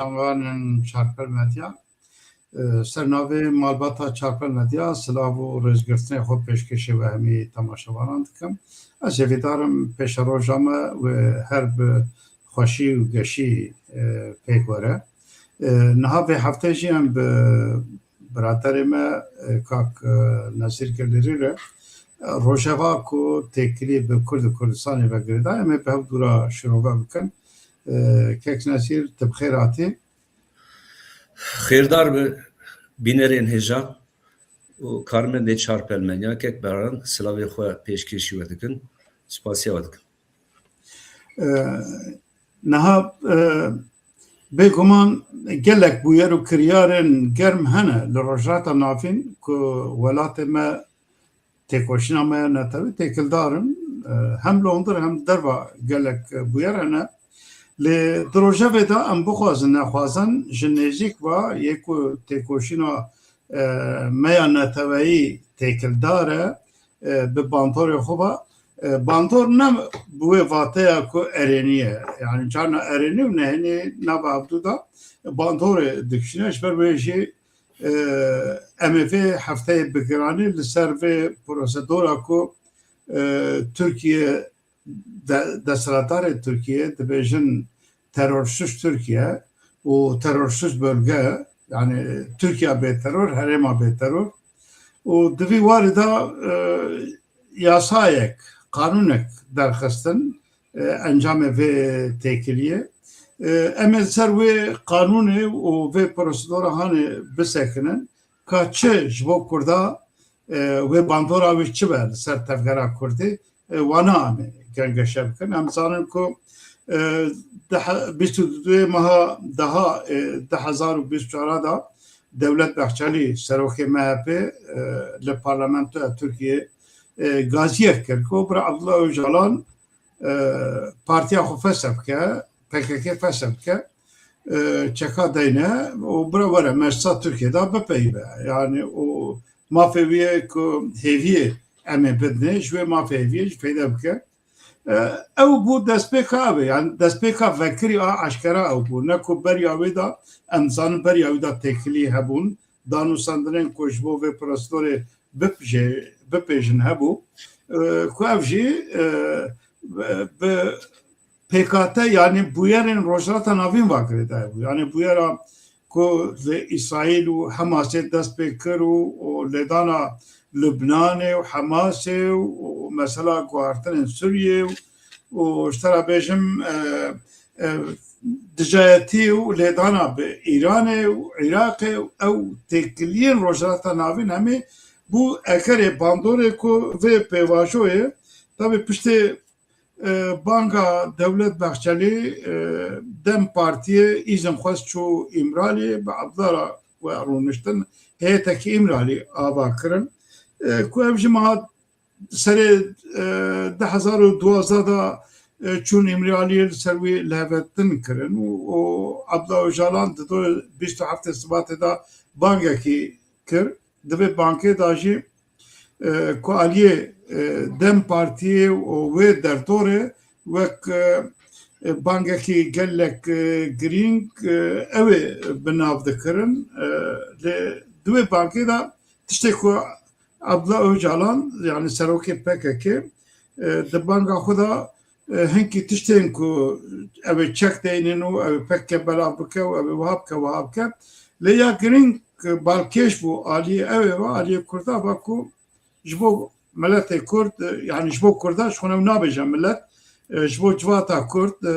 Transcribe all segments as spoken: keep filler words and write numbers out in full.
Çavanên Çarpel Medya. E, ser navê Malbata Çarpel Medya, silav û rêzgirtinê xwe pêşkêşê we hemî temaşevanan dikim. Ez hêvîdar im pêşeroja me we her bi xweşî û geşî, e, pêk were. E, niha vê heftê jî em bi biraderê me, e, kak, e, Nezîr Gelirî re, e, rojeva ku têkilî bi Kurd û Kurdistanê ve girêdaye, em ê bi hev dû re şirove bikin. E, kek Nezîr, tu bi xêr hatî. Xêrdar bi bînerên hêja û karmendê Çarpel Medya, kek Baran, silavê xwe pêşkêşî we dikin, spasiya we dikin. E, niha, e, bêguman gelek bûyer û kiryarên germ hene li Rojhilata Navîn ku welatê me têkoşîna me ya netewî têkildar in. E, hem li hundir hem derva gelek bûyer hene. Lê di rojevê de em bixwazin nexwazin ji nêzîk ve yê ku têkoşîna, e, me ya neteweyî têkildar e, e, bi bandorê xwe ve. E, bandor ne bi wê vateya ku erênî ye. Yani carna erênî û nehênî nava hevdû de bandorê dikişîne. Ji ber wê jî, e, em ê vê hefteyê bi giranî li ser vê prosedora ku, e, Tirkiye de-, desthilatdarê Tirkiye dibêjin terörsüz Türkiye û terörsüz bölge, yani Tirkiye bê terör, herêma bê terör. Û di vî warî de, e, yasayek, qanûnek derxistin, e, encamê vê têkiliyê. E, em ê li ser wê qanûnê û vê prosedora hanê bisekinin, ka çi ji bo Kurda, e, wê bandora wê çi be li ser tevgera Kurdî, e, wana em ê gengeşe bikin. Em zanin ku, e, di he-, bîst û duyê meha deha, e, du hezar û bîst û çar de Dewlet Bahçelî, serokê M H P, e, li parlamentoya Tirkiyê, e, gaziyek kir ku bira Abdullah Ocalan, e, partiya xwe fesih bike, P K K fesih bike, e, çeka deyne û bira were meclisa Tirkiyê de bipeyive. Yani û mafê wî ye ku hêviyê em ê bidinê, ji wê mafê hêviyê jî feyde bike. E, ew bû destpêka ew ê, yani destpêka vekirî a eşkera ew bû. Ne ku beriya wê de, em dizanin beriya wê de têkilî hebûn, danûstandinên ku ji bo vê prosedorê bipjê-, bipêjin hebû, e, ku ev jî, e, bi pêkate, yani bûyerên Rojhilata Navîn ve girêdayî bû. Yani bûyera ku li Îsraîl û Hemasê dest pê kir û, û lêdana Lubnanê û Hemasê û, û mesela guhartinên Sûriyê û, û ji te re bêjim, e, e, dijayetî û lêdana bi Îranê û Iraqê û ew têkiliyên Rojhilata Navîn hemî bû ekerê bandorê ku vê pêvajoyê, tabî piştê, e, banga Dewlet Bahçelî, e, DEM Partiyê îzin xwest çû Îmralî, bi Abdullah re we rûniştin, heyetekî Îmralî ava kirin. E, ku ev jî meha serê, e, du hezar û duwazdeh de, e, çûn Îmraliyê li ser wî lihevdin kirin û, û Abdullah Ocalan di do bîst û heftê Sibatê de bangekî kir. Di vê bankê de jî, e, ku aliyê, e, DEM Partiyê û wê derdorê wek, e, bangekî gelek, e, girîng, e, ew ê bi nav dikirin. E, lê di wê bankê de tiştê ku Abdullah Ocalan, yani serokê P K K, e, di banga xwe de, e, hinkî tiştên ku ew ê çek deynin û ew ê P K K belav bike û ew ê wiha bike, wiha bike. Lê ya girîng, e, balkêş bû aliyê ew ê ve, aliyê Kurda ve ku ji bo miletê Kurd, e, yani ji bo Kurda, ji xwe ew nabêje milet, e, ji bo civata Kurd, e,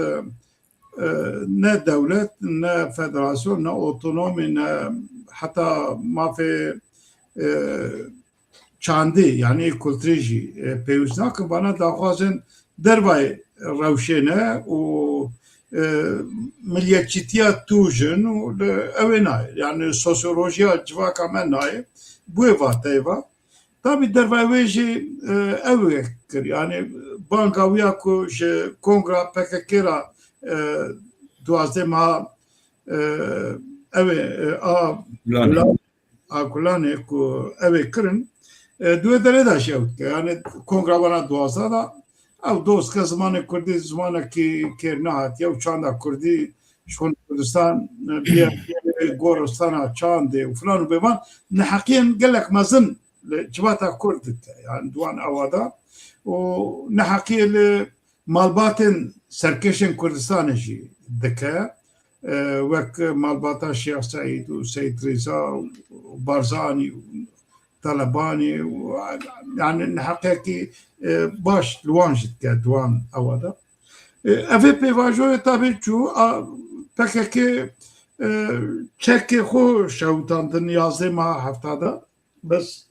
e, ne dewlet, ne federasyon, ne otonomî, ne heta mafê, e, çandî, yani kulturî jî, e, pêwîst nakin. Vana daxwazên dervayê rewşê ne û, e, miliyetçîtiya tûj in û li ew ê nayê. Yani sosyolojiya civaka me nayê. Bi wê vateyê ve. Tabî dervayê wê jî, e, ew ê kir. Yani banga wî ya ku ji kongra P K K re, e, duwazdeh meha, e, ew ê, e, a Gulanê. Gulan-, a Gulanê ku ew ê kirin, e, di wê derê de jî ew dike. Yani kongra wana duwazdeh de ew dost ke zimanê kurdî zimanekî kêr nehatiye û çanda kurdî Ji xwe Kurdistan, e, bîya, bîya goristana çandê û filan û bêvan neheqiyên gelek mezin li civata Kurd dike. Yani di wan ewa de û neheqiyê li malbatên serkêşên Kurdistanê jî dike. E, wek malbata Şêx Seîd û Seîd Rêza û Barzanî û Talebanî û, yani, neheqiyekî, e, baş li wan jî dike di wan ewa de. E, ev ê pêvajoyê tabî çû, a, P K K, e, çekê xwe şewitandin yazdeh meha hefta de. Bes,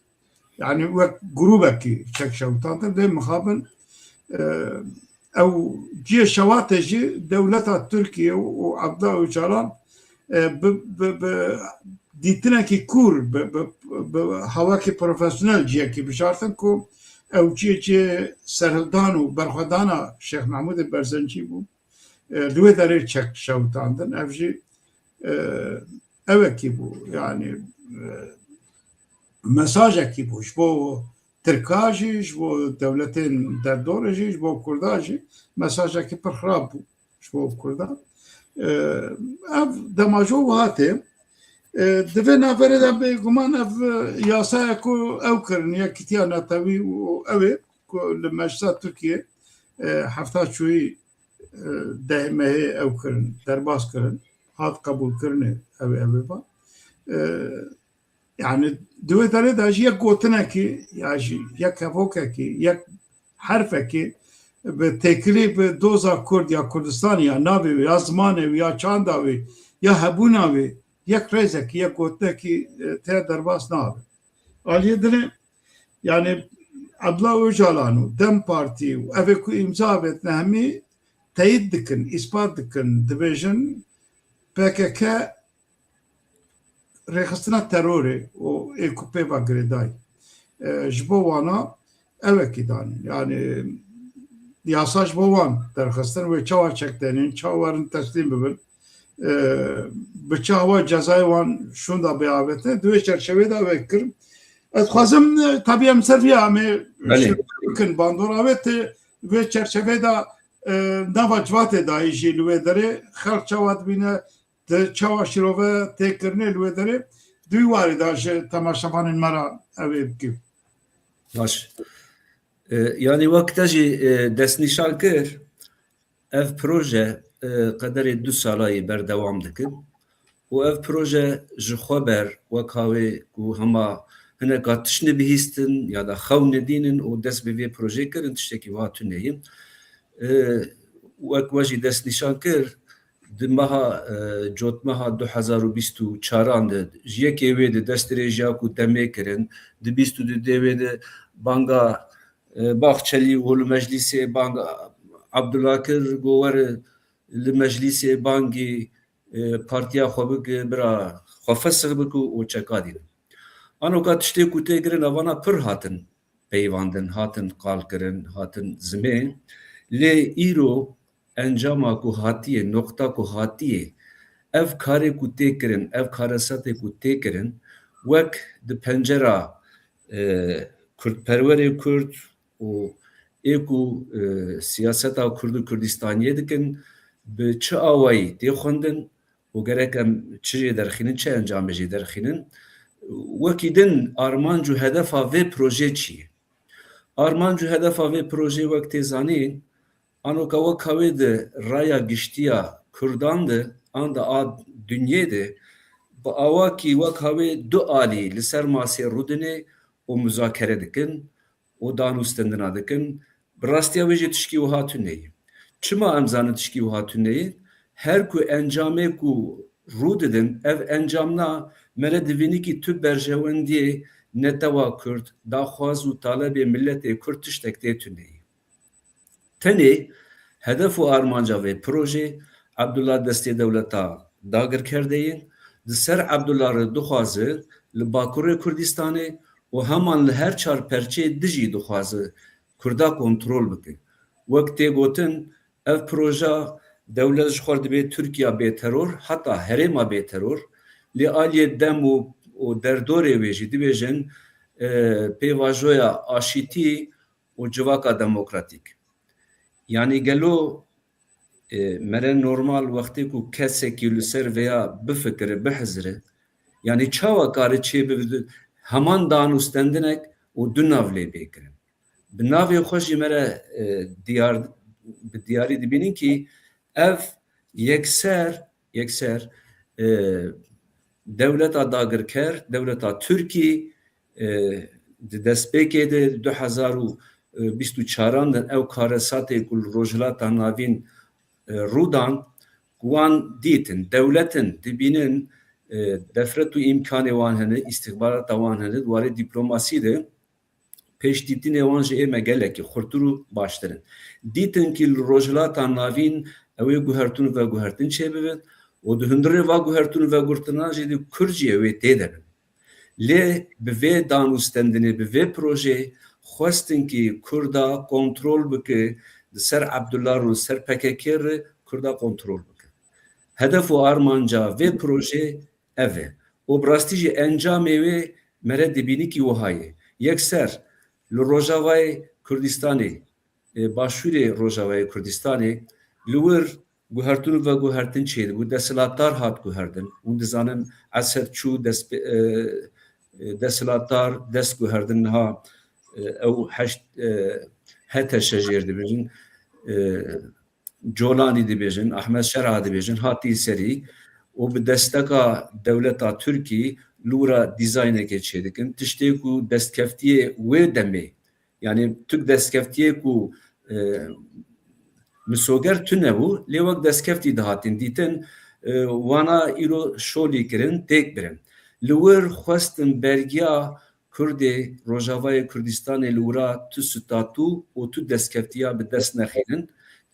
yani, wek grûbekî çek şewitandin, lê mixabin, e, ew cihê şewatê jî dewleta Tirkiye û Abdullah Ocalan, e, bi, bi, bi dîtinekî kûr, bi, bi, bi hawakî profesyonel cihekî bijartin ku ew cihê cihê serhildan û berxwedana Şêx Mehmûdê Berzencî bû. E, li wê derê çek şewitandin. Ev jî, e, ewekî bû. Yani, e, mesajekî bû. Ji bo Tirka jî, ji bo dewletên derdorê jî, ji bo Kurda jî mesajekî pir xirab bû ji bo Kurdan. E, ev demajo wiha tê. E, di vê naverê de bêguman ev, e, yasaya ku ew kirin, Yekîtiya Netewî û ew ê ku li Meclisa Tirkiye, e, hefta çûyî, e, deh mehê ew kirin, derbas kirin, hat qebûlkirinê ew ê, ew ê ba. E, Yani di wê derê de jî yek gotinekî, ya jî yek hevokekî, yek herfekî bi têkilî bi doza Kurd ya Kurdistanê ya navê wê ya zimanê wê ya çanda wê ya hebûna wê yek rêzekî, yek gotinekî, e, tê derbas nabe. Aliyê dinê, yani Abdullah Ocalan û DEM Partî û ev ê ku îmza avêtine hemî teyîd dikin, îspat dikin, dibêjin P K K rêxistina terorê û ê ku pê ve girêdayî. E, ji bo wana ewekî danîn. Yani yasa ji bo wan derxistin, wê çawa çek tenên, çawa werin teslîm bibin, e, bi çawa cezayê wan şûnda bê avêtine, di wê çerçevê de ewek kirin. Ez dixwazim, e, tabî em ser vê amê Belê. Şêwî bikin, bandor avêt, e, vê çerçevê de, e, nava civatê dayî jî li wê derê xelk çawa dibîne, Te çawa şîrove tê kirinê li wê derê, di wî warî de ji temaşevanên me re ew ê bikî. Baş. E, yanî wek te jî, e, destnîşan kir, ev proje, e, qederê du salayî berdewam dikin û ev proje ji xwe ber wek hawê ku hema hineka tişt nebihîstin ya da xew nedînin û dest bi vê projeyê kirin, tiştekî wiha tune ye. E, wek we jî destnîşan kir, di meha, e, cotmeha du hezar û bîst û çaran de ji yekê wê de destdirêjiya ku demê kirin, di bîst û dudê wê de banga, e, Baxçelî û li meclîsê banga Abdullah kir, got were li meclîsê bangî, e, partiya xwe bike, bira xwe fesix bike û çeka dînin. Anoka tiştê ku tê kirin, evana pir hatin peyivandin, hatin qalkirin, hatin zimê. Lê îro encama ku hatiye, noqta ku hatiye, ev karê ku tê kirin, ev karesetê ku tê kirin, wek di pencera, e, kurdperwerê Kurd û ê ku, e, siyaseta Kurd û Kurdistaniyê dikin, bi çi awayî tê xwendin, û gerek em çi jê derxînin, çi encamê jê derxînin. Wekî din armanc û hedefa vê projê çi ye? Armanc û hedefa vê projê wek tê zanîn, anoka wek hawê di raya giştiya Kurdan de, an di a dinyê de, bi awakî wek hawê du alî li ser masê rûdinê û muzakere dikin û dan û stendina dikin, bi rastiya wê jî tişkî wiha tune ye. Çima em zanin tişkî wiha tune ye? Her ku encamê ku rû didin, ev encamna mere di vînikî tu berjewendiyê netewa Kurd, daxwaz û talebê miletê Kurd tiştek tê tune ye. Tenê hedef û armanca vê projê Abdullah destê dewleta dagirkerdeyê, di ser Abdullah re dixwaze li Bakurê Kurdistanê û heman li her çar perçeyê dijî dixwaze Kurda kontrol bike. Wek tê gotin, ev proja dewlet ji xwe re dibê Tirkiya bêteror, heta herêma bêteror, lê aliyê dem û, û derdorê wê jî dibêjin, e, pêvajoya aşîtî û civaka demokratîk. Yanî gelo e, mere normal wextê ku kesekî li ser vêya bifikire, bihizire, yanî çawa kare çêbibe heman danûstendinek û du nav lê bê kirin. Bi navê xwe jî mere, e, diyar, bi diyarî dibînin kî ev yekser, yekser, e, dewleta dagirker, dewleta Tirkî, e, di destpêkê de du hezar û bîst û çaran de ew karesatê ku li Rojhilata Navîn, e, rû dan, ku wan dîtin, dewletin dibînin, e, defret û îmkanê wan hene, îstixbarata wan hene, di warê dîplomasî de pêşdîtinê wan ji ê me gelekî xurtir û baştir in. Dîtin kî li Rojhilata Navîn ew ê guhertin û veguhertin çêbibin û di hundirê va guhertin û vegurtina jî di Kurd jî ew ê tê de bin. Lê bi vê danûstendinê, bi vê projeyê xwestin kî Kurda kontrol bike, di ser Abdullah re, ser P K K re Kurda kontrol bike. Hedef û armanca vê projeyê ev e. Û bi rastî jî encamê wê mere dibînî kî wiha ye. Yekser li Rojavayê Kurdistanê, e, başûrê Rojavayê Kurdistanê, li wir guhertin û veguhertin çêdibû, desthilatdar hat guherdin. Hûn dizanin Esed çû dest, e, e, desthilatdar dest guherdin niha, e, ew heşt, e, H T Ş jêr dibêjin. E, Colanî dibêjin, Ahmet Şera dibêjin, hatî serî û bi desteka dewleta Tirkî li wir re dîzaynekê çêdikin. Tiştê ku destkeftiyê wê demê, yanî tu destkeftiyê ku, e, misoger tune bû, lê wek destkeftî dihatin dîtin, e, wana îro şolî kirin, têk birin. Li wir xwestin bergiya Kurdê Rojavayê Kurdistanê li wira tu statû û tu destkeftiya bi dest nexînin,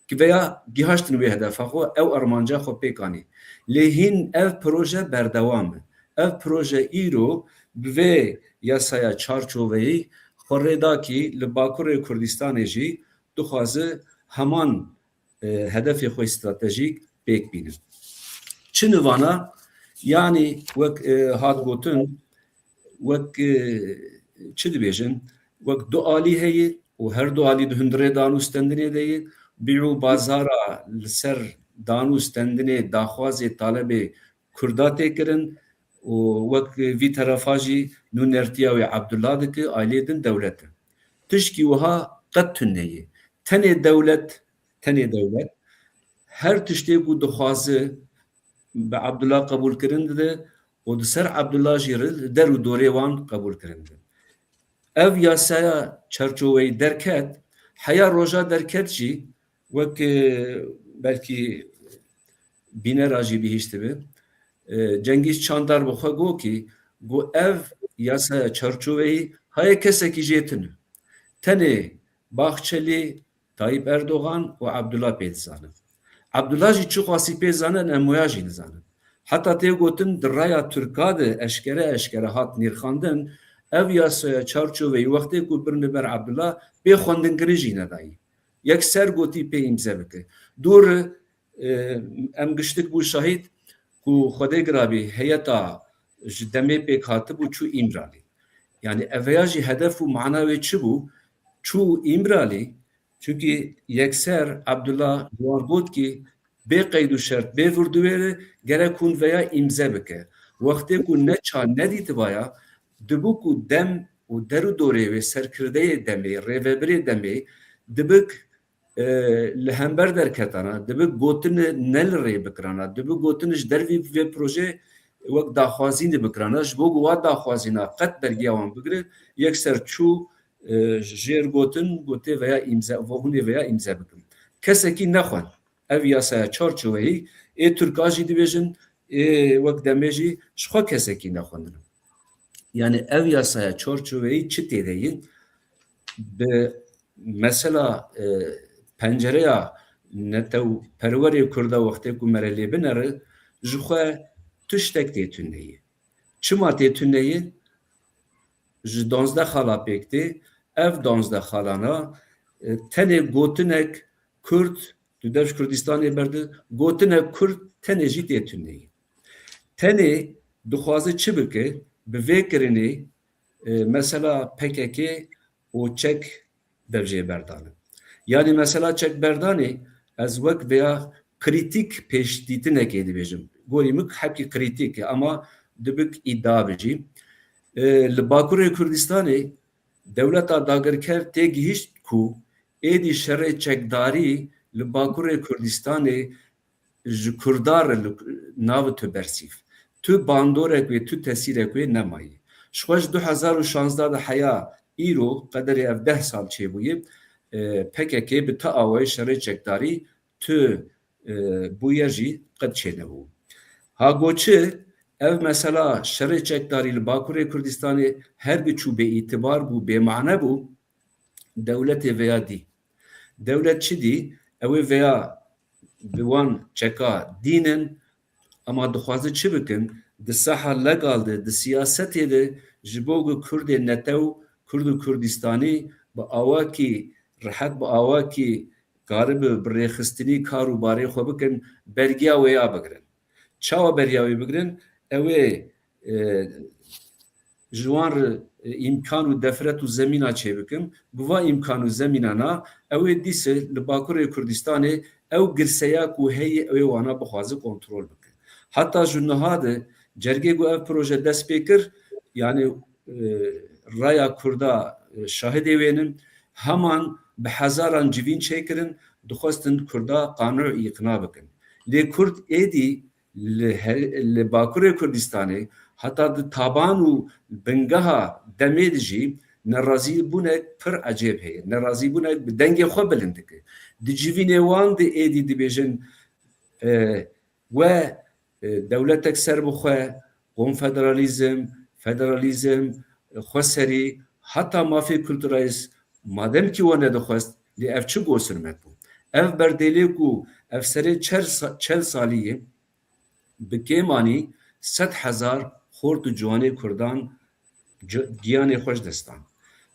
ki veya gihaştin wê hedefa xwe, ew armanca xwe pêk anî. Lê hîn ev proje berdewam e. Ev proje îro bi vê yasaya çarçoveyî xwe rê da kî li Bakurê Kurdistanê jî dixwaze heman, e, hedefê xwe stratejîk pêk bînin. Çi nivana, yanî wek, e, hat gotin, wek, e, çi dibêjin, wek du alî heye û her du alî di hundirê danûstendinê de ye, bî û bazara li ser danûstendinê daxwazê talebê Kurda tê kirin û wek vî terefa jî nûnertiya wê Abdullah dike, ailê din dewlet e. Tişkî wiha qet tune ye. Tenê dewlet, tenê dewlet her tiştê ku dixwaze bi Abdullah qebûlkirin dide û di ser Abdullah jî re li der û dorê wan qebûlkirin dide. Ev yasaya çarçoveyî derket, heya roja derket jî wek, e, belkî bînera jî bihîstibe. E, Cengiz Çandar bi xwe got kî, got ev yasaya çarçoveyî hayê kesekî jê tune. Tenê Bahçeli, Tayyip Erdogan û Abdullah pê dizanin. Abdullah jî çi xwasî pê zanin, em waya jî nizanin. Heta tê gotin di raya Tirka de eşkere eşkere hat nirxandin, ev yasaya çarçoveyî wextê ku birine ber Abdullah bê xwendinkirin jî nedayî. Yekser gotî pê îmze bike. Dûr, e, em giştik bû şahîd ku Xwedê girabî heyeta ji demê pêk hatibû çû Îmralî. Yani eveya jî hedef û mana wê çi bû? Çû Îmralî, çunkî yekser Abdullah ji wan got kî bê qeyd û şert, bê vir dû wê re gerek hûn veya îmze bike. Wextê ku neça nedîtibaya, dibû ku dem û der û dorê wê serkirdeyê demê, rêvebirê demê, dibik, e, li hember derketana, dibi gotine ne li rê bikirana, dibi gotine ji dervî vê proje wek daxwazînê bikirana, ji bo ku wa daxwazîna qet bergiya wan bigire, yekser çû, e, jêr gotin, gotê veya îmze, hûnê veya îmze bikin. Kesekî nexwend. Ev yasaya çarçoveyî ê Tirka jî dibêjin, ê wek demê jî ji xwe kesekî nexwendin. Yani ev yasaya çarçoveyî çi tê de ye? Bi mesela, e, pencereya netewperwerê Kurda wextê ku mere lê binere, ji xwe tiştek tê tune ye. Çima tê tune ye? Ji danzdeh xala pêk tê. Ev danzdeh xalana, e, tenê gotinek Kurd, tu dev ji Kurdistanê berde, gotinek Kurd tenê jî tê tune ye. Tenê dixwaze çi bike? Bi vê kirinê, e, mesela P K K û çek dev jê berdane. Yani mesela çek berdanê, ez wek veya krîtîk pêşdîtinekê dibêjim. Gorî min hepkî krîtîk e, ama dibik îdia bijî. E, li Bakurê Kurdistanê dewleta dagirker tê gihîşt ku êdî şerê çekdarî li Bakurê Kurdistanê ji Kurda re li nav tu bersîv. Tu bandorek wê, tu tesîrek wê nemayî. Ji xwe ji du hezar û şazdeh de heya îro, qederê ev deh sal çêbûye, e, P K K bi ti awayê şerê çekdarî tu, e, bûye jî qet çênebû. Ha go çi, ev mesela şerê çekdarî li Bakurê Kurdistanê her giçû bêîtibar bû, bêmane bû, dewletê veya dî. Dewlet çi dî? Ew ê veya bi wan çeka dînin, ama dixwaze çi bikin? Di saha legal de, di siyasetê de ji bo ku Kurdê netew, Kurd û Kurdistanî bi awakî rehet, bi awakî karibe bi rêxistinî kar û barê xwe bikin, bergiya wê ya bigirin. Çawa beriya wê bigirin? Ew ê, e, ji wan re, e, îmkan û defret û zemîna çêbikin. Bi va îmkan û zemînana ew ê dîse li Bakurê Kurdistanê ew girseya ku heye ew ê wana bixwaze kontrol bike. Heta ji niha de cergê ku ev proje dest pê kir, yanî, e, raya Kurda, e, şahidê wê nin, heman bi hezaran civîn çêkirin, dixwestin Kurda qanû îqna bikin. Lê Kurd êdî li he-, li Bakurê Kurdistanê heta di taban û bingeha demê de jî nerazîbûnek pir ecêb heye. Nerazîbûnek bi dengê xwe bilind dike. Di civînê wan de êdî dibêjin, e, we, e, dewletek serbixwe, konfederalîzm, federalîzm, e, xweserî, heta mafê kulturayîz, madem kî we nedixwest, lê ev çi gosirmek bû? Ev berdêlê ku ev serê çer sa-, çel salî ye, bi kêmanî sed hezar xort û ciwanê Kurdan gi-, giyanê xwe ji dest dan.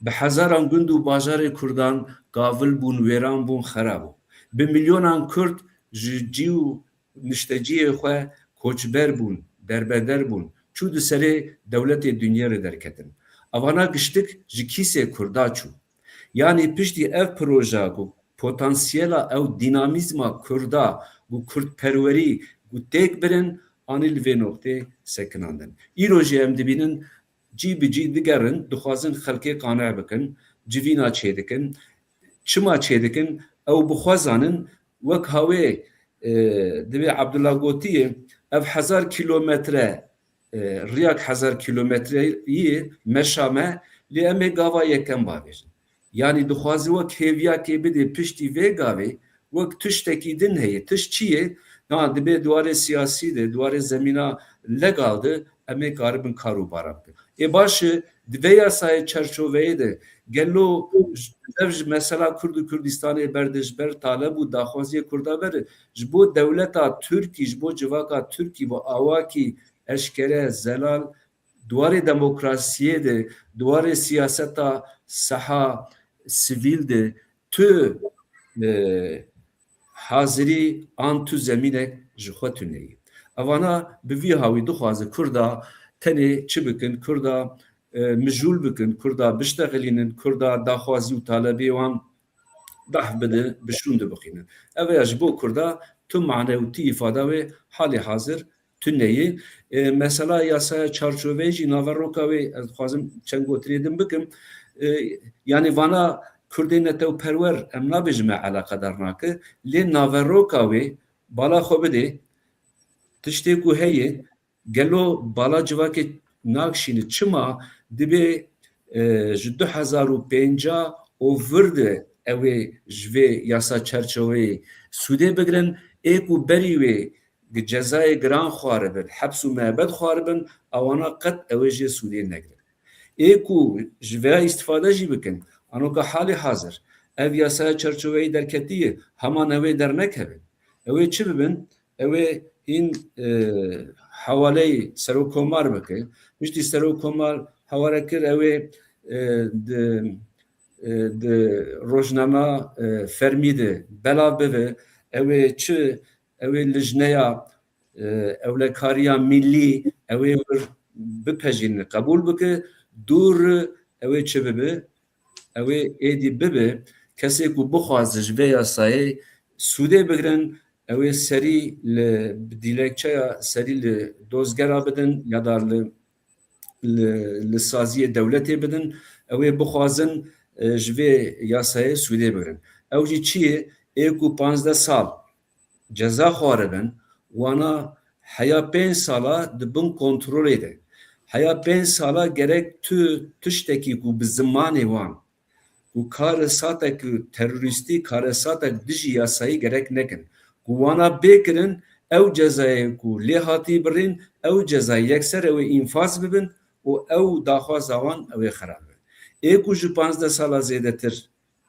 Bi hezaran gund û bajarê Kurdan gavil bûn, wêran bûn, xera bûn. Bi milyonan Kurd ji cî û nişteciyê xwe koçber bûn, derbeder bûn. Çû di serê dewletê dinyê re derketin. Evana giştik ji kîsê Kurda çû. Yanî piştî ev proja ku potansiyela ew dînamîzma Kurda ku kurdperwerî ku têk birin, anî li vê noqtê sekinandin. Îro jî em dibînin cî bi cî digerin, dixwazin xelkê qane bikin, civîna çêdikin. Çima çêdikin? Ew bi xwe zanin, wek hawê, e, divê Abdullah gotiye, ev hezar kîlometre, e, riyak hezar kîlometreyî meşa me, lê em ê gava yekem bavêjin. Yanî dixwaze wek hêviyakê bidê piştî vê gavê, wek tiştekî din heye. Tişt çi ye? Na, dibê di warê siyasî de, di warê zemîna legal de em ê karibin kar û bara bikin. Ê baş e, di vê yasayê çerçoveyê de gelo ev ji mesela Kurd û Kurdistanê berde, ji ber taleb û daxwaziyê Kurda berde, ji bo dewleta Tirkî, ji bo civaka Tirkî bi awakî eşkere, zelal, di warê demokrasiyê de, di warê siyaseta seha sivîl de tu, e, hazirî an tu zemînek ji xwe tune yî. Evana bi vî hawî dixwaze Kurda tenê çi bikin, Kurda, e, mijûl bikin, Kurda biştexilînin, Kurda daxwazî û talebê wan dahf bide, bi şûn de bixînin. Ev ya ji bo Kurda tu mane û tu îfada wê halê hazir tune ye. E, mesela yasaya çarçoveyê jî naveroka wê, ez dixwazim çend gotinê din bikim. E, yanî vana Kurdê netewperwer em nabêjime eleqedar nake, lê naveroka wê bala xwe bidê, tiştê ku heye, gelo bala civakê nakşîne? Çima dibe, e, ji du hezar û pêncah û vir de ew ê ji vê yasa çerçeveyê sûdê bigirin, ê ku berî wê cezayê giran xwaribin, heps û meebed xwaribin, ewana qet ew ê jê sûdê negirin. Ê ku ji vê îstifade jî bikin, anoka halê hazir ev yasaya çerçeveyê derketiye, heman ew ê dernekevin. Ew ê çi bibin? Ew ê hîn, e, hewaleyî serokkomar bike. Piştî serokkomar heware kir, ew ê, e, di, e, di rojnama, e, fermî de belav bibe. Ew ê çi, ew ê lijneya, e, ewlekariya millî, ew ê wir bipejîne, qebûl bike. Dûr ew ê çi bibe? Ew ê êdî bibe kesê ku bixwaze ji vê yasayê sûdê bigirin, ew ê serî li, bi dilekçeya serî li dozgera bidin ya da li, li, li saziyê dewletê bidin, ew ê bixwazin, e, ji vê yasayê sûdê bigrin. Ew jî çi ye? Ê ku panzdeh sal ceza xwaribin, wana heya pênc sala di bin kontrolê de. Heya pênc sala gerek tu tiştekî ku bi zimanê wan, ku karesatek terorîstî, karesatek dijî yasayî gerek nekin. Ku wana bê kirin, ew cezayê ku lê hatî birîn, ew cezayê yekser ew ê înfaz bibin û ew daxwaza wan ew ê xerab be. Ê ku ji panzdeh sala zêdetir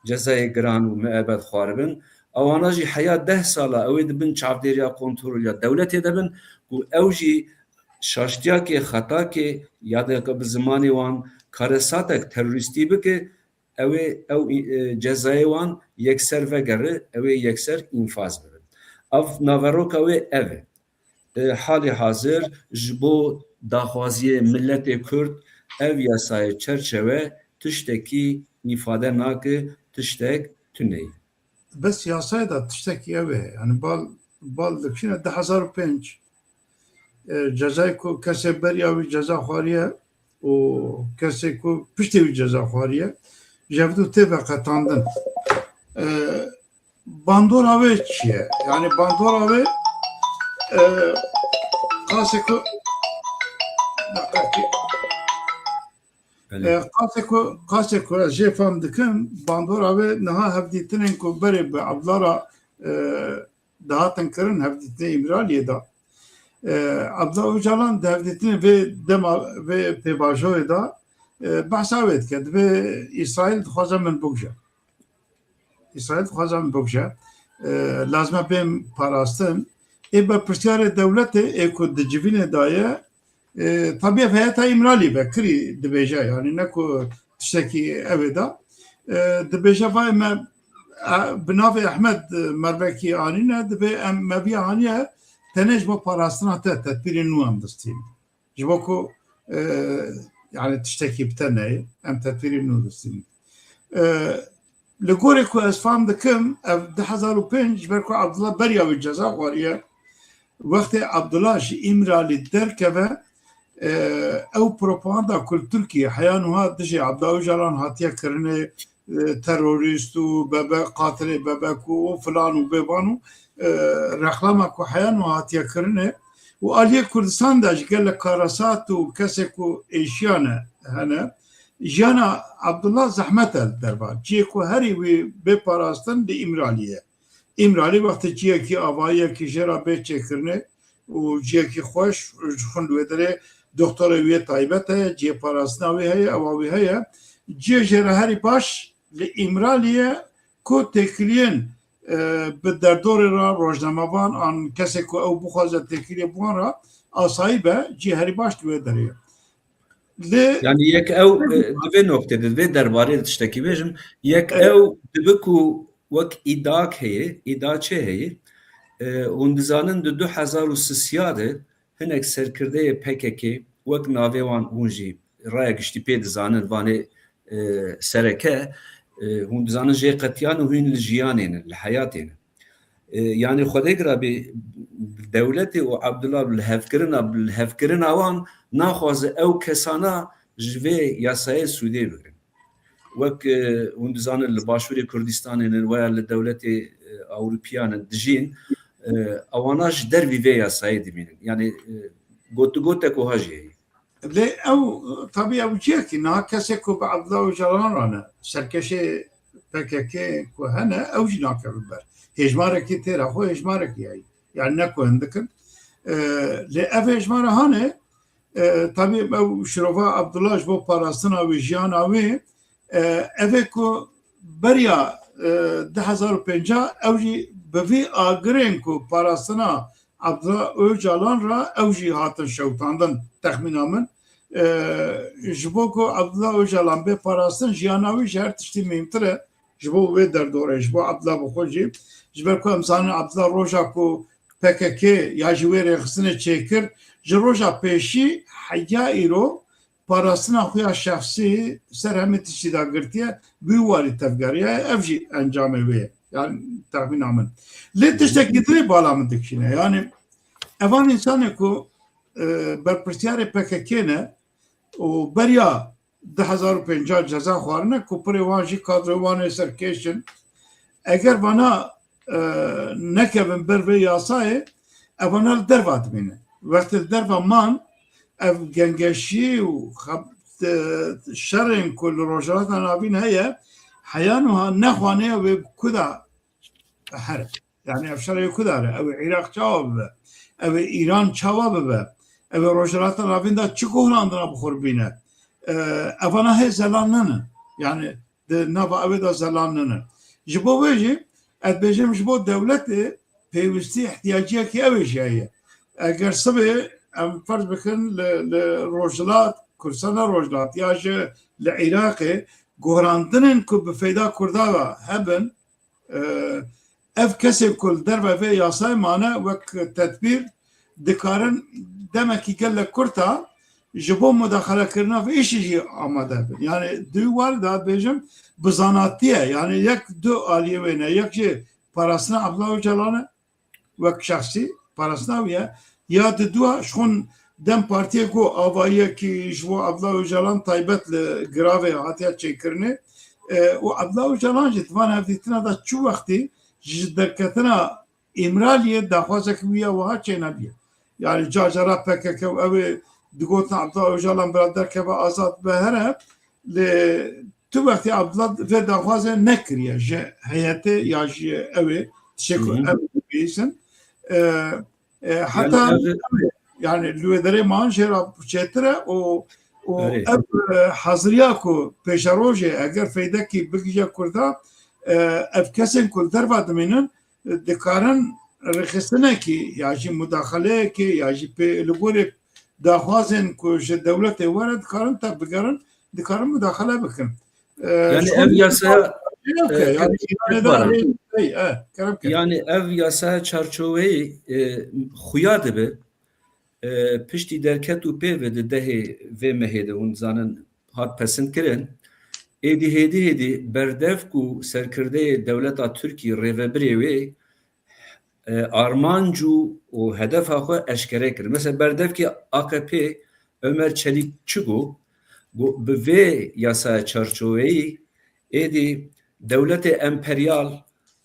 cezayê giran û miebed xwaribin, ewana jî heya deh sala ew ê di bin çavdêriya kontrol ya dewletê de bin, ku ew jî şaştiyakê, xetakê ya de bi zimanê wan karesatek terorîstî bike, ew ê ew, e, cezayê wan yekser vegere, ew ê yekser înfaz bibin. Ev naveroka wê ev e. E, halî hazir ji bo daxwaziyê miletê Kurd ev yasayê çerçeve tiştekî îfade nake, tiştek tune ye. Bes yasayê de tiştekî ew e. Yani bal, bal dikişîne du hezar û pênc. E, cezayê ku kesê beriya wî ceza xwariye û kesê ku piştê wî ceza xwariye, ji hevdû tê veqetandin. E, bandora wê çi ye? Yani bandora wê, e, qasê ku, Belê. E, qasê ku, qasê ku ez jê fam dikim, bandora wê niha hevdîtinên ku berê bi Abdullah re, e, dihatin kirin, hevdîtinê Îmraliyê de. E, Abdullah Ocalan di hevdîtinê vê dema, vê pêvajoyê de, e, behsa wê dike. Divê Îsraîl dixwaze min bikuje. Îsraîl dixwaze min bikuje. E, lazim e bêm parastin. Ê berpirsiyarê dewletê ê ku di civînê de ye, e, tabiye heyeta Îmralî vekirî dibêje, yani ne ku tiştekî ev ê de. E, dibêje vay me, e, bi navê Ehmed, e, mervekî anîne, dibê em me viya aniye tenê ji bo parastina te tedbîrên nû em distîn. Ji bo ku, e, yani tiştekî bi te neyê, em tedbîrê nû distînin. E, li gorî ku ez fam dikim, ev du hezar û pênc ji ber ku Abdullah beriya wî ceza xwariye, wextê Abdullah ji Îmralî derkeve, e, ew propaganda ku li Tirkiyê heya niha dijî Abdullah Ocalan hatiye kirinê, e, terorîst û bebek, qatilê bebek û, û filan û bêvan û, e, reklama ku heya niha hatiye kirinê û aliyê Kurdistan de ji gelek karesat û kesê ku êşiyane hene, jiyana Abdullah zehmet e li derva. Cihê ku herî wî bê parastin li Îmralî ye. Îmralî wextê cihekî avayiyekî jê re bê çêkirinê û cihekî xweş, ji xwe li wê derê doktorê wî yê taybet heye, cihê parastina wî heye, ewa wî heye. Cihê jê re herî baş li Îmralî ye ku têkiliyên, e, bi derdorê re, rojnamevan an kesê ku ew bixwaze têkiliyê bi wan re asayî be, cihê herî baş li wê derê ye. Lê Yani yek ew, e, di vê noktê de, di vê derbarê de tiştekî bêjim, yek Evet. ew dibe ku wek îdiak heye, îdia çê heye, e, hûn dizanin di du hezar û sisiya de hinek serkirdeyê P K K wek navê wan hûn jî raya giştî pê dizanin, vanê, e, sereke, e, hûn dizanin jê qetiyan û hûn li jiyanê ne, li heyatê ne. E, yanî Xwedê gira bê dewletê û Abdullah bi lihevkirina, bi lihevkirina wan naxwaze ew kesana ji vê yasayê sûdê bigrin. Wek, e, hûn dizanin li Başûrê Kurdistanê ne, weya li dewletê, e, Ewropiyan in dijîn, e, ewana ji dervî vê yasayê dimînin. Yanî, e, gotigotek wiha jî heye. Lê ew, tabî ew cihekî, niha kesê ku bi Abdullah Ocalan re ne, serkeşê P K K ku hene, ew jî nakevin ber. Hêjmarekî têra xwe hêjmarekî heye. Yani ne ku hindik in. E, lê ev hêjmara hane, e, tabî ew şirova Abdullah ji bo parastina wî, jiyana wî, e, ev ê ku beriya, e, du hezar û pêncî ew jî bi vî agirên ku parastina Abdullah Ocalan re ew jî hatin şewitandin, texmîna min. E, ji bo ku Abdullah Ocalan bê parastin, jiyana wî ji her tiştî muhîmtir e. Ji bo wê derdorê, ji bo Abdullah bi xwe jî. Ji ber ku em zanin Abdullah roja ku P K K ya jî wê rêxistinê çêkir, ji roja pêşî heya îro parastina xwe ya şexsî ser hemî tiştî de girtiye, wî warî tevgeriyaye, ev jî encamê wê ye. Yani tahmîna min. Lê tiştekî din ê bala min dikişîne. Yani evan însanê ku, e, berpirsiyarê P K K ne û beriya du hezar û pêncah ceza xwarine ku pirê wan jî kadroyê wan ê serkêş in. Eger vana, e, nekevin ber vê yasayê, evana li derva dimînin. Wextê li derva man, ev gengeşî û xeb-, e, şerên ku li Rojhilata Navîn heye, heya niha nexwaneye wê bi ku de here. Yani ev şerê ku de re, ew ê Iraq çawa bibe? Ew ê Îran çawa bibe? Ew ê Rojhilata Navîn de çi guhrandina bi xwe re bîne? E, evana hê zelal nene. Yani di nava ew ê de zelal nene. Ji bo vê jî ez dibêjim ji bo dewletê pêwîstî ihtiyaciyekî ew ê jî heye. Eger sibê em ferz bikin li, li Rojhilat, Kurdistana Rojhilat ya jî li Iraqê guhrandinên ku bi feyda Kurda ve hebin, e, ev kesên ku li derve vê yasayê mane wek tedbîr dikarin demekî gelek kurt a ji bo mudaxalekirina vê îşî jî amade bin. Yani di wî warî de dibêjim bi zanatî ye. Yani yek du aliyê wê ne. Yek jî parastina Abdullah Ocalan e, wek şexsî parastina wî ye. Ya di dua ji xwe dem partiyê ku avayiyekî ji bo Abdullah Ocalan taybet li giravê hatiye çêkirinê. E, û Abdullah Ocalan jî di van hevdîtina de çi wextî ji derketina Îmraliyê daxwazek wî ya wiha çênebiye. Yani car cara P K K û ew ê digotin Abdullah Ocalan bira derkeve azad be here, lê tu wextê Abdullah vê daxwazê nekiriye ji heyetê ya ji ew ê tişê ku Hı hı. ew bihîsin. E, e, Yani heta ev yani li wê derê man jê re çêtir e û, û Erê. ev, e, haziriya ku pêşerojê eger feydekî bigije Kurda, e, ev kesên ku li derva dimînin, e, dikarin rêxistinekî ya jî mudaxaleyekê ya jî pê li gorî daxwazên ku ji dewletê were dikarin te bigerin, dikarin mudaxale bikin. E, Yani şu ev yasaya, Kerem e, ke, yani kerem Îranê de kerem. Hey, e, kerem ke. Yani ev yasaya çarçoveyê, e, xuya dibe, e, piştî derket û pê ve di dehê vê mehê de hûn zanin hat pesindkirin. Êdî hêdî hêdî berdev ku serkirdeyê dewleta Tirkî rêvebirê wê, e, armanc û, û hedefa xwe eşkere kir. Mesela berdevkê A K P Ömer Çelik çi got? Got, bi vê yasaya çarçoveyî êdî dewletê emperyal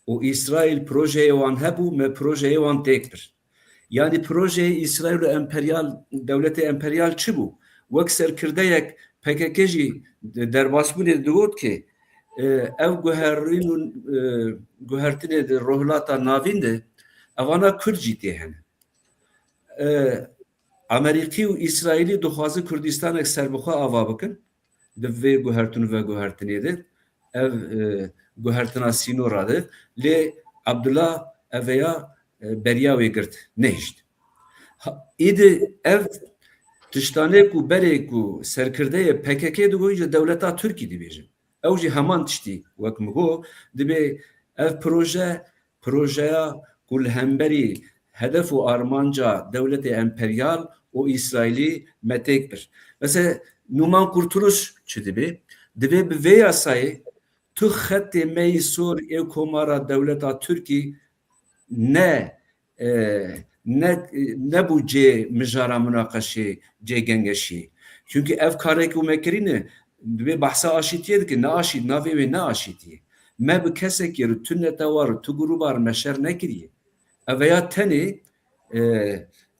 û Îsraîl projeyê wan hebû, me projeyê wan têk bir. Yanî projeyê Îsraîl û emperyal, dewletê emperyal çi bû? Wek serkirdeyek P K K jî derbasbûnê digot ki, e, ev guherîn û, e, guhertinê di Rojhilata Navîn de evana Kurd jî tê hene. E, Amerîkî û Îsraîlî dixwaze Kurdistanek serbixwe ava bikin. Di vê guhertin û veguhertinê de ev, e, guhertina sînora de lê Abdullah eveya, e, beriya wê girt, nehişt. Ha, îdî ev tiştanê ku berê ku serkirdeyê P K K digot ji dewleta Tirkî dibêjin. Ew jî heman tiştî wek min got, dibê ev proje, projeya ku li hemberî hedef û armanca dewletê emperyal û Îsraîlî me têk bir. Mesela Numan Kurtuluş çi dibê? Dibê bi vê yasayê tu xetê me yî sor ê komara dewleta Tirkî ne, e, ne, nebû cê mijara munaqeşê, cê gengeşiyê. Çunkî ev karek û me kirîne, dibê behsa aşîtiyê dike, ne aşît, navê wê ne aşîtiyê. Me bi kesekî re tu netewar, tu grûba re me şer nekiriye. Ev ya tenê, e,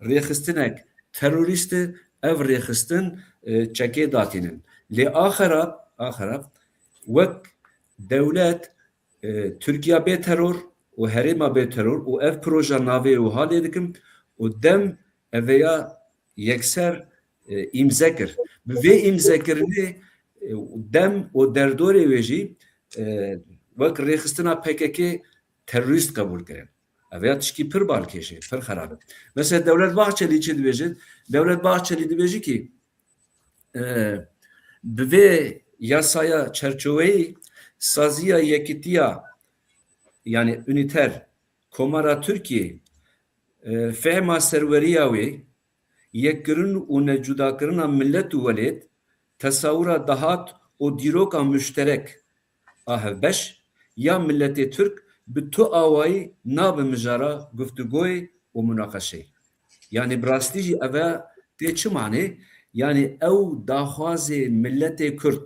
rêxistinek terorîst e, ev rêxistin, e, çekê datînin. Lê axera, axera wek dewlet, e, Tirkiya bê teror û herêma bê teror û ev proje navê wiha lê dikim û dem eveya yekser, e, îmze kir. Bi vê îmzekirinê, e, dem û derdorê wê jî, e, wek rêxistina P K K terorîst qebûl kirin. Ev ya tişkî pir balkêş e, pir xerab e. Mesela Dewlet Bahçelî çi dibêje? Dewlet Bahçelî dibêje ki, e, bi vê yasaya çerçoveyî saziya yekitiya, yani unîter, Komara Tirkiyê, e, fehma serweriya wê, yekkirin û necudakirina millet û welêt, tesawira dahat û dîroka muşterek a hevbeş ya milletê Tirk bi tu awayî nabe mijara guftûgoyê û munaqeşeyê. Yanî bi rastî jî eve tê çi manê? Yanî ew daxwazê miletê Kurd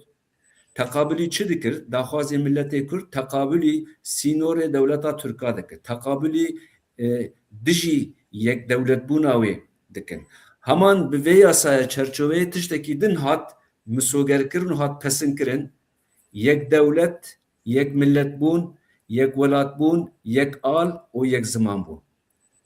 teqabulî çi dikir? Daxwazê miletê Kurd teqabulî sînorê dewleta Tirka dikir. Teqabulî, e, dijî yekdewletbûna wê dikin. Heman bi vê yasaya çerçoveyê tiştekî din hat misogerkirin û hat pesinkirin. Yek dewlet, yek miletbûn, yek welatbûn, yek al û yek ziman bûn.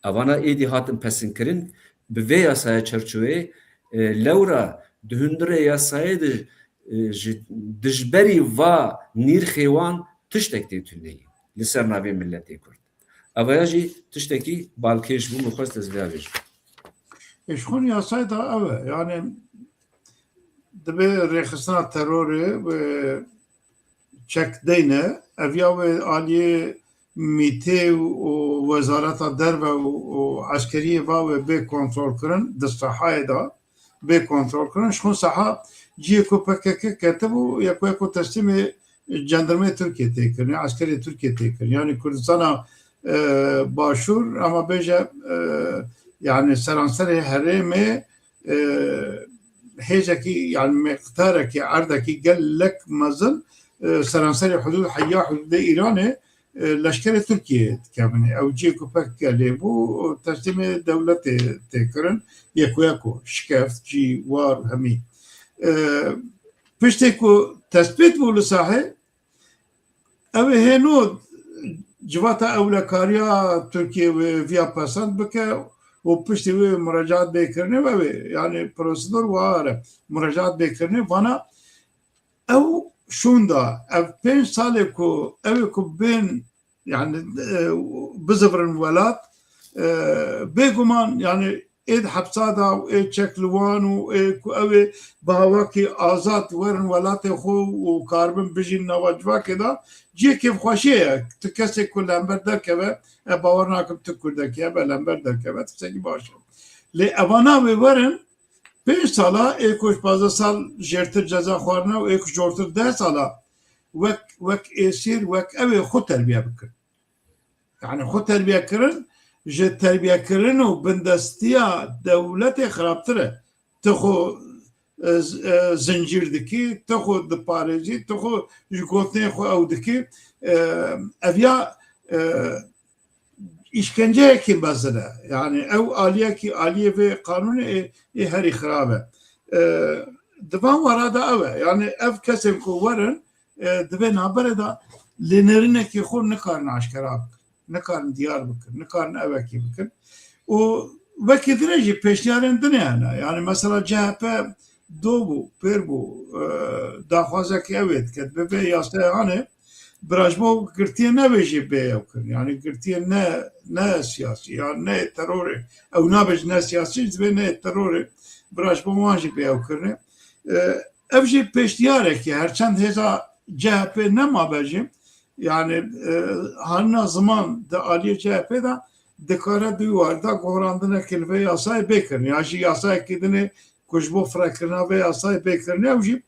Evana êdî hatin pesinkirin, bi vê yasaya çerçoveyê, e, lewra di hundirê yasayê de, e, ji dijberî va nîrxê wan tiştek tê tuneyî li ser navê miletê Kurd. Evaya jî tiştekî balkêş bû, min xwest ez vê bêjim. Ê, ji xwe yasayê de ew e, yani, divê rêxistina terorê wê çek deyne, ev ya wê aliyê mîtê û wezareta derve û, û eskeriyê va wê bê kontrolkirin di sehayê de, bê kontrolkirin. Ji xwe seha cihê ku P K K ketibû, yek wê ku teslîmê cendirmê Tirkiye tê kirin, ya eskerê Tirkiye tê kirin. Yani Kurdistana, e, Başûr, ama bêje, e, yani seranserê herêmê, e, hêzekî, yani miqdarekî, erdekî gelek mezin, e, seranserê hudûd, heya hudûdê Îranê, e, leşkerê Tirkiyê dikevin. Ew cihê ku P K K lê bû, teslîmê dewletê tê kirin, yek û yek û şikeft, cî, war, hemî. E, piştê ku tespît bû li sahê, ew ê hêno civata ewlekariya Tirkiyê wê viya pesend bike û piştî wê muracaat bê kirinê, ew ê, yani prosedûr ware, muracaat bê kirinê, vana ew şûnda, ev pênc salê ku ew ê ku bên, yani, e, bizivirin welat, e, bêguman, yani, ê di hepsa de û ê çek li wan û ê ku ew ê bi hawakî azad werin welatê xwe û karibin bijîn nava civakê de, cihê kêfxweşiyê ye. Tu kesê ku lember derkeve, e, bawer nakim tu Kurdekî hebe lember derkeve, tiştekî baş e. Lê evana wê werin, pênc sala, ê ku ji pazdeh sal jêrtir ceza xwarine û ê ku jortir deh sala wek, wek êsîr, wek ew ê xwe terbiye bikin. Yani xwe terbiye kirin, ji terbiyekirin û bindestiya dewletê xirabtir e. Tu xwe, e, z-, e, zincîr dikî, tu xwe diparêzî, tu xwe ji gotinê xwe ew dikî. E, ev ya, e, îşkenceyekî mezin e. Yani ew aliyekî, aliyê vê qanûnê ê, ê herî xirab e. E, di van wara de ew e. Yani ev kesên ku werin, e, di vê navberê de lênêrinekî xwe nikarin aşkera bikin, nikarin diyar bikin, nikarin evekî bikin. Û wekî din e jî pêşniyarên din e hene. Yani mesela C H P do bû, pêr bû, e, daxwazekî ew ê diket. Bi vê yasaya hanê, bira ji bo girtiyê ne wê jî bê ew kirin. Yani girtiyê ne, ne siyasî, ya ne terorê. Ew nabe ji ne siyasî, ji vê ne terorê. Bira ji bo wan jî bê ew kirinê. E, ev jî pêşniyarekî, her çend hêza C H P nemabe jî, yani, e, hanina ziman di aliyê C H P de dikare di wî warî de gorandinek li vê yasayê bê kirin. Ya jî yasayekî din ê ku ji bo firekirina vê yasayê bê kirin. Ew jî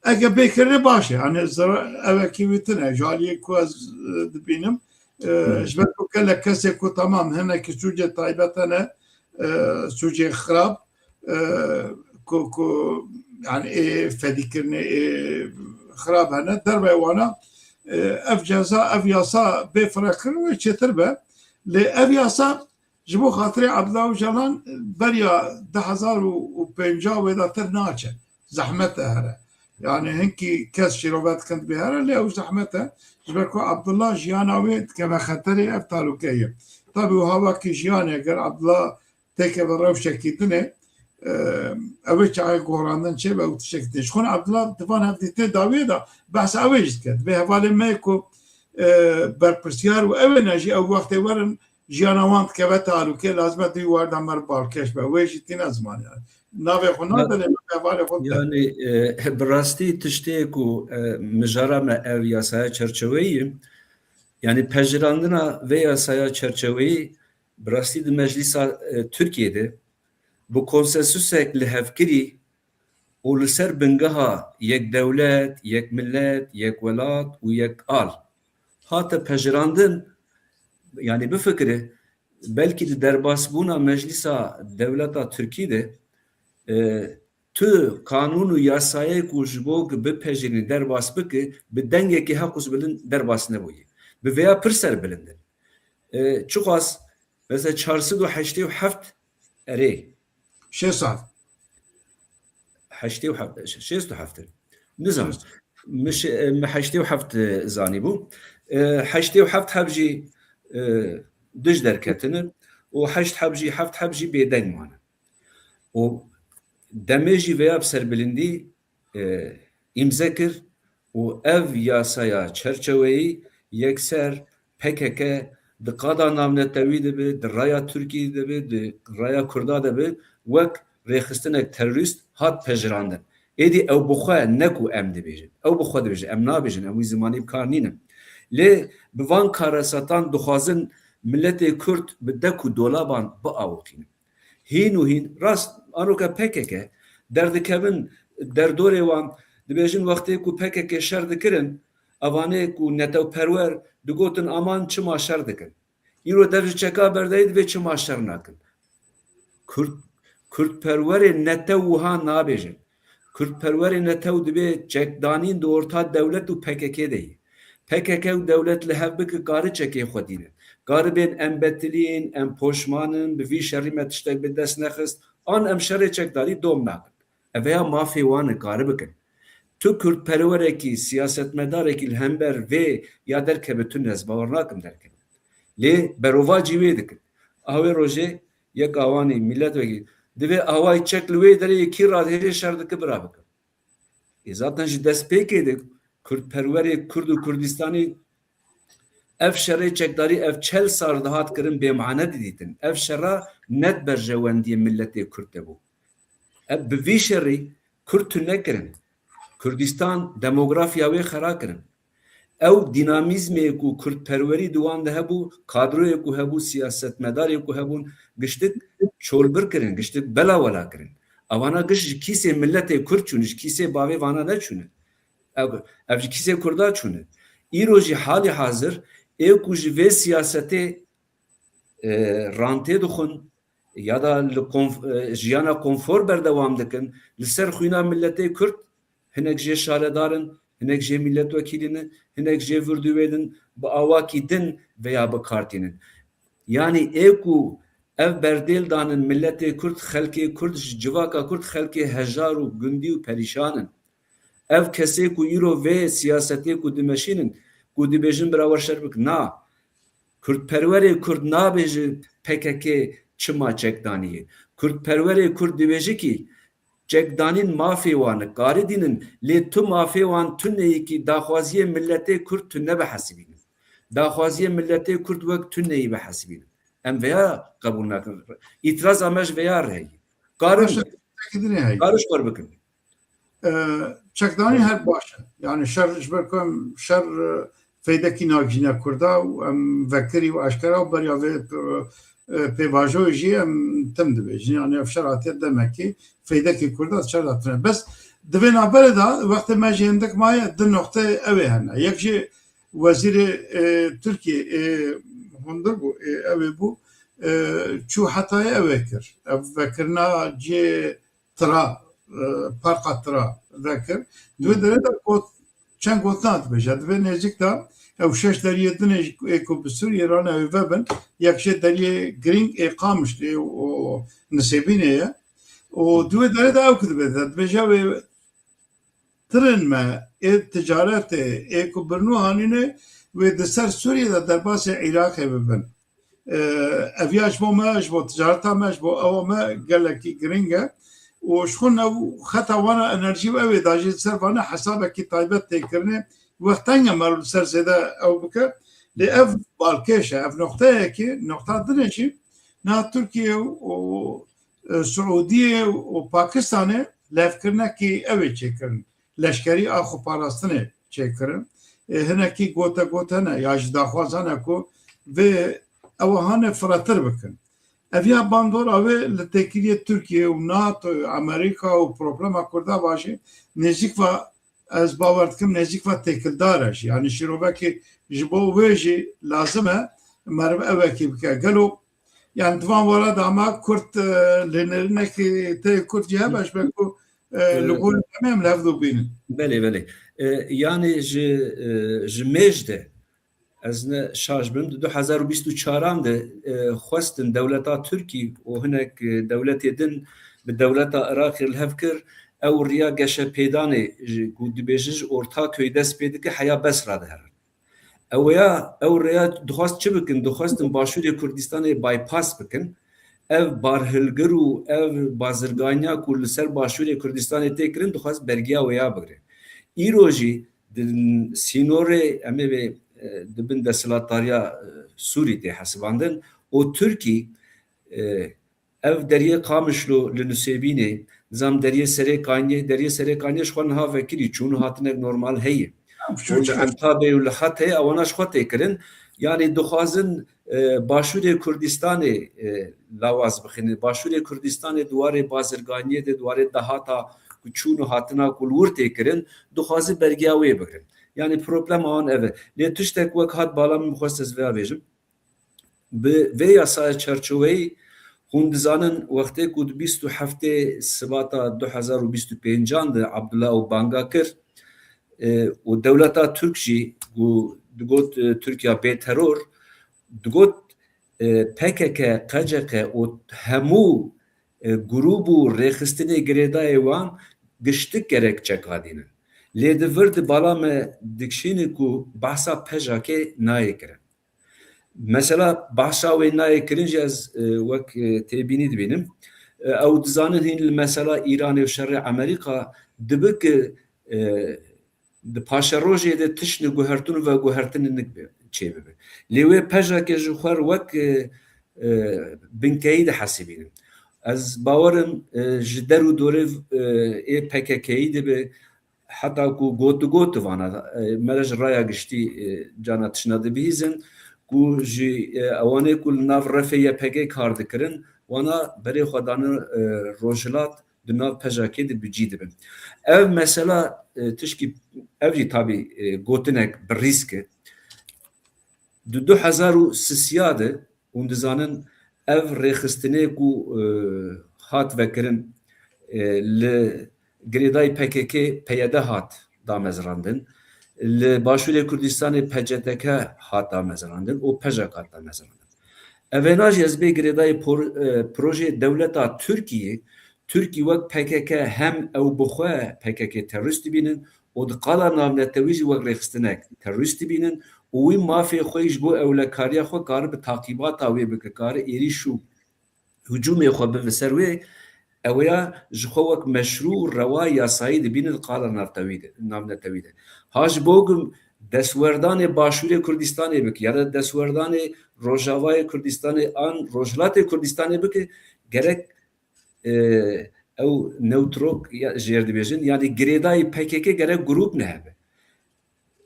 ege bê kirinê baş e. Yani zira-, evekî wî tune. Ji aliyê ku ez, e, dibînim, e, ji ber ku gelek kesê ku temam hinekî sûcê taybet hene, e, sûcê xirab, e, ku, ku, yani ê fedîkirinê ê xirab hene, derve wana, e, ev ceza, ev yasa bê firekirin wê çêtir be. Lê ev yasa ji bo xatirê Abdullah Ocalan beriya du hezar û pêncah wê de tir naçe. Zehmet e here. Yani hinkî kes şîrove dikin dibê here, lê ew zehmet e. Ji ber ku Abdullah jiyana wê dikeve xeterê, ev talûke ye. Tabî û hawakî jiyanê eger Abdullah têkeve rewşekî din ê, e, ew ê çaxê gorandin çêbe û tiştekî tê. Ji xwe Abdullah di van hevdîtinê dawiyê de behsa ew ê jî dike. Dibê hevalê me ku, e, berpirsiyar û ew ê ne jî ew wextê werin jiyana wan dikeve talûkê, lazim e di wî warî de me re balkêş be. Wê jî tîne ziman yani. Navê xwe nade lê hevalê xwe dike. Yani, e, bi rastî tiştê ku, e, mijara me ev yasaya çerçeveyî, yani pejirandina vê yasaya çerçeveyî bi rastî di meclîsa, e, Tirkiyê de bi konsensusek lihevkirî û li ser bingeha yek dewlet, yek milet, yek welat û yek al hate pejirandin Yani bifikire, belkî di derbasbûna meclîsa dewleta Tirkî de, e, tu kanûn û yasayê ku ji bo ku bipejirînî derbas bike, bi dengekî heqûs bilind derbas nebûye. Bi vêya pir serbilind in. E, çiqas, mesela çar sed û heştê û heft, erê. Şêst û heft. Heştê û heft, şêst û heft in. Nizam. Şêst. Mi şe-, mi heştê û heft, e, zanî bû. E, heştê û heft heb jî, e, dij derketine û heşt heb jî, heft heb jî bêdeng mane. Û demê jî vêya bi serbilindî, e, îmze kir û ev yasaya çerçeweyî yekser P K K di qada navnetewî de be, di raya Tirkî de be, di raya Kurda de be, wek rêxistinek terorîst hat pejirandin. Êdî ew bi xwe ne ku em dibêjin. Ew bi xwe dibêjin. Em nabêjin. Em wî zimanî bi kar nînin. Lê bi van karesatan dixwazin miletê Kurd bi dek û dolaban biawiqînin. Hîn û hîn, rast, aroka P K K derdikevin derdorê wan, dibêjin wextê ku P K K şer dikirin, evanê ku netewperwer digotin aman çima şer dikin. Îro dev ji çeka berdayî divê çima şer nakin. Kurd, Kurdperwerê netew wiha nabêjin. Kurdperwerê netew dibê çekdanîn di orta dewlet û P K K de ye. P K K û dewlet li hev bike kare çekê xwe dînin. Kare bên em betilîn, em poşman in, bi vî şerî me tiştek bi dest nexist, an em şerê çekdarî dom nakin. Ev ya mafê wan e, kare bikin. Tu kurdperwerekî, siyasetmedarekî li hember vê ya derkeve tu ne, ez bawer nakim derkeve. Lê berovajî wê dikin. A wê rojê yek awanî milletvekî divê awayî çek li wê derê yekî radihêjê şer dike bira bikin. Ê zaten ji destpêkê de kurdperwerê Kurd û Kurdistanî ev şerê çekdarî, ev çel sal dihat kirin bêmane didîtin. Ev şera ne di berjewendiyê miletê Kurd de bû. Ev bi vî şerî Kurd tune kirin. Kurdistan demografiya wê xera kirin. Ew dînamîzmê ku kurdperwerî di wan de hebû, kadroyê ku hebû, siyasetmedarê ku hebûn, giştik çolbir kirin, giştik belawela kirin. Evana giş ji kîsê miletê Kurd çûne, ji kîsê bavê vana neçûne. Ev, ev ji kîsê Kurda çûne. Îro jî halî hazir ê ku ji vê siyasetê, e, rantê dixwin ya da li konf-, e, jiyana konfor berdewam dikin, li ser xwîna miletê Kurd hinek jê şaredar in, hinek jê mîletwekîlî ne, hinek jê virdû wê din, bi awakî din veya bi kar tînin. Yanî ê ku ev berdêl danin miletê Kurd, xelkê Kurd, ji civaka Kurd xelkê hejar û gundî û perîşan in. Ev kesê ku îro vê siyasetê ku dimeşînin, ku dibêjin bira wer şer bik, na. Kurdperwerê Kurd nabêje P K K çima çek danî ye. Kurdperwerê Kurd dibêje kî çekdanîn mafê wan e, kare dînin, lê tu mafê wan tune yî kî daxwaziyê miletê Kurd tune bihesibînin. Daxwaziyê miletê Kurd wek tune yî bihesibînin. Em veya qebûl nakin. Îtiraza me ji veya re heye. Karin, Baş e, tiştekî din heye. Karin ji xwe bikin. E, çekdanî her baş e. Yani şer ji ber ku em şer, e, feydekî nagihîne Kurda û em vekirî û eşkera û beriya vê, e, pêvajoyê jî em tim dibêjin. Yani ev şer hatiye demekî feydekî Kurda şer hatine. Bes di vê navberê de wextê me jî hindik maye, du noqteyê ew ê hene. Yek jî wezîrê, e, Tirkiyê, e, hundir bû, e, ew ê bû, e, çû hetayê ew ê kir. Ev vekirina cihê tira, e, parka tira vekir. Di wê derê de got, çend gotina dibêje. Di vê nêzîk de ew şeş deriyê din ê ku bi Sûriyê re ne wê vebin, yek jê deriyê girîng ê Qamişlê û Nisêbînê ye. Û di wê derê de ew ku dibêje, dibêje wê tirên me ê ticaretê ê ku bi nû hanîne wê di ser Sûriyê de derbasê Iraqê bibin. E, ev ya ji bo me, ji bo ticareta me, ji bo ewa me gelekî giring e. Û ji xwe ew xeta wana enerjî û ew ê dajî li ser vana hesabekî taybet tê kirinê. Wext teng e meriv li ser zêde ew bike. Lê ev balkêş e, ev noqteyekî, noqta dinê jî niha Tirkiye û, e, Siûdiyê û Pakistanê levkirinekî ew ê çêkirin. Leşkerî a xweparastinê çêkirin. E, hinekî gote gote ne, ya jî daxwaz hene ku vê ew hane firehtir bikin. Ev ya bandora wê li têkiliyê Tirkiye û nato, Amerîka û problema Kurda va jî nêzîk va, ez bawer dikim, nêzîk va têkildar e jî. Yanî şîrovekê ji bo wê jî lazim e, meriv evekî bike. Gelo, yani, di van wara de ama Kurd, e, lênerînekî te Kurd jî hebe, ji ber ku, e, li gor em em li hev dû bînin. Belê, belê. E, yani ji, e, ji mêj de ez ne şaş bim, di du hezar û bîst û çaran de, e, xwestin dewleta Tirkî û hinek, e, dewletê din bi dewleta Iraqê li hev kir, ew riya geşepêdanê ji, ku dibêjin ji Ortaköyê dest pê dike, heya Besra diherin. Ew ya, ew rêya dixwest çi bikin? Dixwestin Başûrê Kurdistanê bypass bikin. Ev barhilgir û ev bazirganiya ku li ser Başûrê Kurdistanê tê kirin, dixwest bergiya wê ya bigire. Îro jî di sînorê, em ê vê, e, di bin desthilatdariya, e, Sûrî tê hesibandin û Tirkî, e, ev deriyê Qamişlo li Nusêbînê, nizam deriyê Serê Kanyê, deriyê Serê Kanyê ji xwe niha vekirî çûn û hatinek normal heye. Û li Entabê û li Hatayê ewana ji xwe tê kirin. Yanî dixwazin, e, Başûrê Kurdistanê, e, lawaz bixînin. Başûrê Kurdistanê di warê bazirganiyê de, di warê dahata ku çûn û hatina ku li wir tê kirin, dixwazin bergiya wê bigrin. Yanî problema wan ev e. Lê tiştek wek hat bala min, xwest ez vêya bêjim. Bi vê yasaya çarçoveyî hûn dizanin, wextê ku di bîst û heftê Sibata du hezar û bîst û pêncan de Abdullah Öcalan banga kir, e, û dewleta Tirk jî ku digot, e, Tirkiya bê teror, digot, e, P K K, Q C K û hemû, e, grûb û rêxistinê girêdayê wan giştik gerek çekadînin. Lê di vir de bala me dikişîne ku behsa P J K nayê kirin. Mesela behsa wê nayê kirin jî ez, e, wek, e, têbînî dibînim. E, ew dizanin hîn li mesela Îranê û şerê Amerîka dibe ki, e, di paşerojê de tiştine guhertin û veguhertinik çêbibe. Lê wê P J K ji xwe re wek, e, e, binkeyî dihesibînin. Ez bawer im, e, ji der û dorê, e, ê P K K'yî dibe, heta ku gotigot vana, e, me re ji raya giştî, e, cana tişna dibihîzin, ku ji, e, ewanê ku li nav refê Y P G kar dikirin, wana berê xwe dane, e, rojhilat, di nav P J K de bi cî dibin. Ev mesela, e, tişkî, ev jî tabî, e, gotinek bi rîsk e. Di du hezar û sisiya de, hûn dizanin, ev rêxistinê ku, e, hat vekirin, e, li girêdayî P K K, P Y D hat damezrandin, li Başûrê Kurdistanê P C T K hat damezrandin û P J K hat damezrandin. Evêna jî ez bê girêdayî por-, e, projeyê dewleta Tirkiyê, Tirkî wek P K K hem ew bi xwe P K K terorîst dibînin û di qala navnetewî jî wek rêxistinek terorîst dibînin û wî mafê xwe ji bo ewlekariya xwe kare bi taqîbata wê bike, kare êrîş û hicûmê xwe bibe ser wê, ew ya ji xwe wek meşrû û rewa yasayî dibînin di qala navtewî de, navnetewî de. Ha ji bo ku destwerdanê Başûrê Kurdistanê bike ya da destwerdanê Rojavayê Kurdistanê an Rojhilatê Kurdistanê bike, gerek, e, ew newtrok ya, jêr dibêjin, yanî girêdayî P K K gerek grûp nehebe.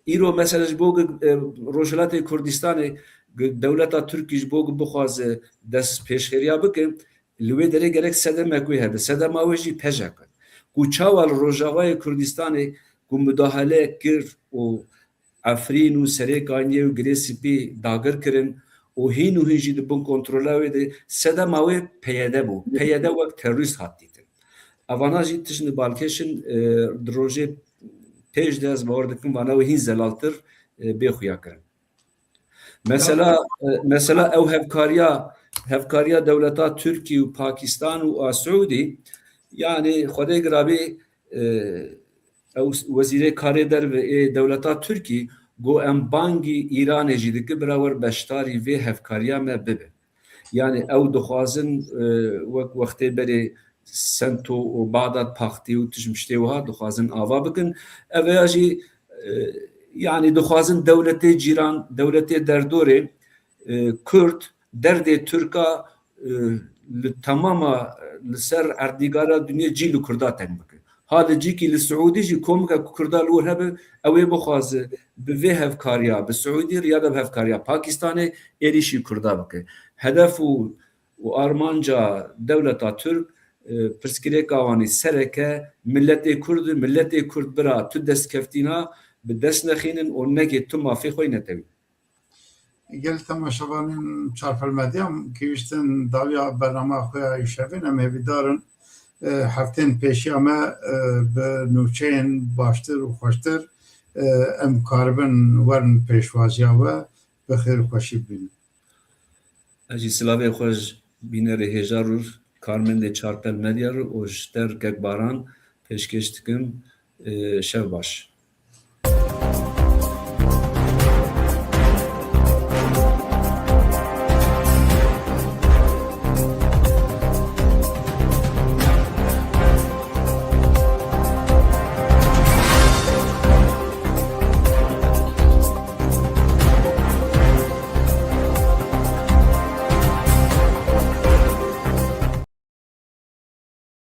Îro mesela ji bo ku, e, Rojhilatê Kurdistanê, ku dewleta Tirkî ji bo ku bixwaze dest pêşxeriya bike, li wê derê gerek sedemek wê hebe. Sedema wê jî P J K. Ku çawa li Rojavayê Kurdistanê ku mudahale kir û Efrîn û Serê Kaniyê û Girê Spî dagir kirin û hîn û hîn jî di bin kontrola wê de, sedema wê P Y D bû. P Y D wek terorîst hat dîtin. Evana jî tiştine balkêş in, e, di rojê pêş de ez bawer dikim vana wê hîn zelaltir, e, bê xuya kirin. Mesela, e, mesela ew hevkariya, hevkariya dewleta Tirkî û Pakistan û a Siûdî, yanî Xwedê girabî, e, ew wezîrê karê derve ê dewleta Tirkî got, em bangî Îranê jî dike, bira wer beşdarî vê hevkariya me bibe. Yanî ew dixwazin, e, wek wextê berê Sento û Baxdad Paktî û tişt miştê wiha dixwazin ava bikin. Ev ya jî, e, yanî dixwazin dewletê cîran, dewletê derdorê, e, Kurd, derdê Tirka, e, li temama, e, li ser erdnîgara dinyê cî li Kurda teng bike. Ha li cîkî li Siûdî jî komike ku Kurda li wir hebe, ew ê bixwaze bi vê hevkariya, bi Siûdî ya da bi hevkariya Pakistanê êrîşî Kurda bike. Hedef û, û armanca dewleta Tirk, e, pirsgirêka wan î sereke, miletê Kurd, miletê Kurd bira tu destkeftîna bi dest nexînin û neke tu mafê xwe yê netewî. Gel temaşevanên Çarpel Medya, kêwîstin dawiya bernama xwe ya îşevên em hêvîdar in. E, heftên pêşiya me, e, bi nûçeyên baştir û xweştir, e, em karibin werin pêşwaziya we, bi xêr û xweşî bibînin. Ez jî silavê xwe ji bînerê hêja rûr karmendê Çarpel Medya re û ji te re kek Baran pêşkêş dikim, e, şev baş.